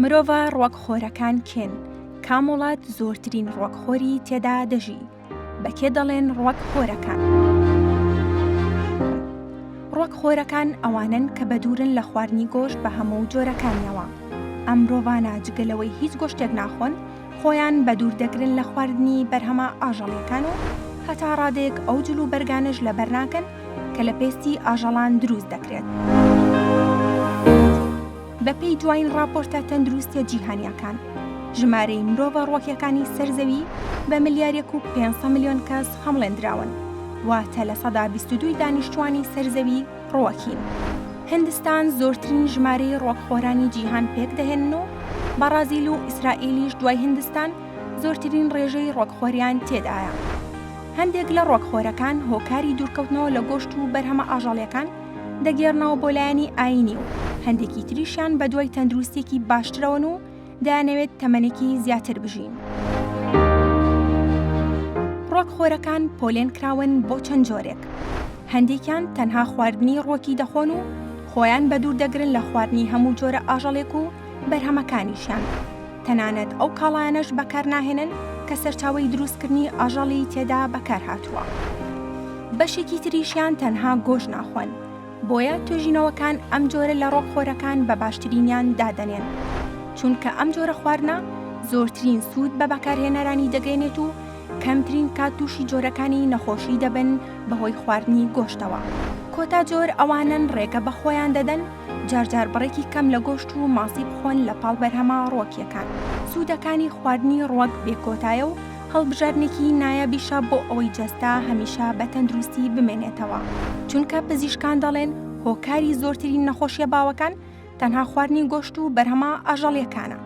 مرۆڤە ڕوەکخۆرەکان کێن؟ کام وڵات زۆرترین ڕوەکخۆری تێدا دەژی؟ بە کێ دەڵێن ڕوەکخۆرەکان؟ ڕوەکخۆرەکان ئەوانەن کە بەدوورن لە خواردنی گۆشت بە هەموو جۆرەکانیەوە. ئەم مرۆڤانە جگە لەوەی هیچ گۆشتێک ناخۆن، خۆیان بەدوور دەگرن لە خواردنی بەرهەمە ئاژەڵیەکان و هەتا ڕادەیەک ئەو جل و بەرگانەش لەبەر ناکەن کە لە پێستی ئاژەڵان دروست دەکرێت. بەپێی دوایین ڕاپۆرتە تەندروستیە جیهانیەکان، ژمارەی مرۆڤە ڕوەکیەکانی سەر زەوی بە ملیارێک و 500 ملیۆن کەس خەمڵێندراون، واتە 22% ی دانیشتوانی سەر زەوی ڕوەکین. هندستان زۆرترین ژمارەی ڕوەکخۆرانی جیهان پێکدەهێنن و بەڕازیل و ئیسرائیلیش دوای هندستان زۆرترین ڕێژەی ڕوەکخۆریان تێدایە. هەندێک لە ڕوەکخۆرەکان هۆکاری دوورکەوتنەوە لە گۆشت و بەرهەمە ئاژەڵیەکان دەگێڕنەوە بۆ لایەنی ئایینی و هەندێکی تریشیان بەدوای تەندروستیەکی باشترەوەن و دەیانەوێت تەمەنێکی زیاتر بژین. ڕوەکخۆرەکان پۆلێن کراون بۆ چەند جۆرێک. هەندێکیان تەنها خواردنی ڕوەکی دەخۆن و خۆیان بەدوور دەگرن لە خواردنی هەموو جۆرە ئاژەڵێک و بەرهەمەکانیشیان. تەنانەت ئەو کاڵایانەش بەکارناهێنن کە سەرچاوەی دروستکردنی ئاژەڵی تێدا بەکارهاتووە. بەشێکی تریشیان تەنها گۆشت ناخۆن، بۆیە توێژینەوەکان ئەم جۆرە لە ڕۆکخۆرەکان بە باشترینیان دادەنێن، چونکە ئەم جۆرە خواردنە زۆرترین سوود بە بەکارهێنەرانی دەگەیەنێت و کەمترین کات تووشی جۆرەکانی نەخۆشی دەبن بەهۆی خواردنی گۆشتەوە. کۆتا جۆر ئەوانەن ڕێگە بە خۆیان دەدەن جار جار بڕێکی کەم لە گۆشت و ماسی بخۆن لە پاڵ بەرهەمە ڕووەکییەکان. سوودەکانی خواردنی ڕووەک بێ کۆتایە و هەڵبژاردنێکی نایابیشە بۆ ئەوەی جەستە هەمیشە بە تەندروستی بمێنێتەوە، چونکە پزیشکان دەڵێن هۆکاری زۆرترین نەخۆشیە باوەکان تەنها خواردنی گۆشت و بەرهەمە ئاژەڵیەکانە.